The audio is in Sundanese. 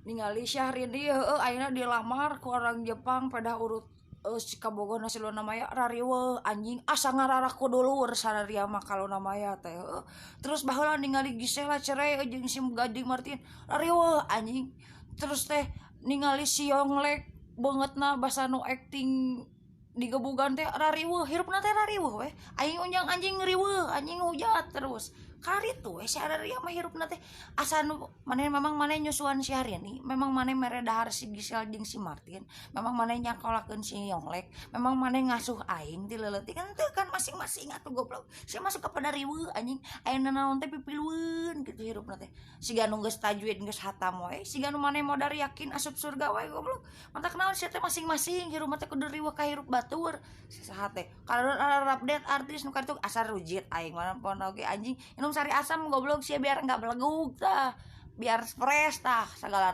Ningali Syahrini, heueuh, ayeuna dilamar ku orang Jepang pada urut si kabogohna si Luna Maya, rariweuh anjing, asa ngararaku dulur sararia mah ka Luna Maya teh, heueuh. Terus baheula ningali Gisela cerai jeung si Gading Marten, rariweuh anjing. Terus teh ningali si Yonglek beungeutna basa nu acting digebugan teh, rariweuh. Hirupna teh rariweuh we aing, unjang anjing riweuh anjing, hujat terus karitu we. Si Araria mah hirupna teh asa nu maneh, memang maneh nyusuan si Harini, memang maneh mere dahar si Gisel jeung si Martin, memang maneh nyakolakeun si Yonglek, memang maneh ngasuh aing ti leuletik kan teu kan? Masing-masing atuh, goblok. Sia masuk kepada riweuh anjing, aya naon teh pipilueun kitu hirupna teh, siga nu geus tajwid, geus hatam we, siga nu maneh modar yakin asup surga we, goblok. Matak naon sia teh masing-masing hirup teh kudu riweuh ka hirup batur. Saha teh kalau update artis nu kitu asa rujit aing mah pon oge anjing. Minum sari asam, goblok sia, biar enggak belegug tah, biar fresh tah segala.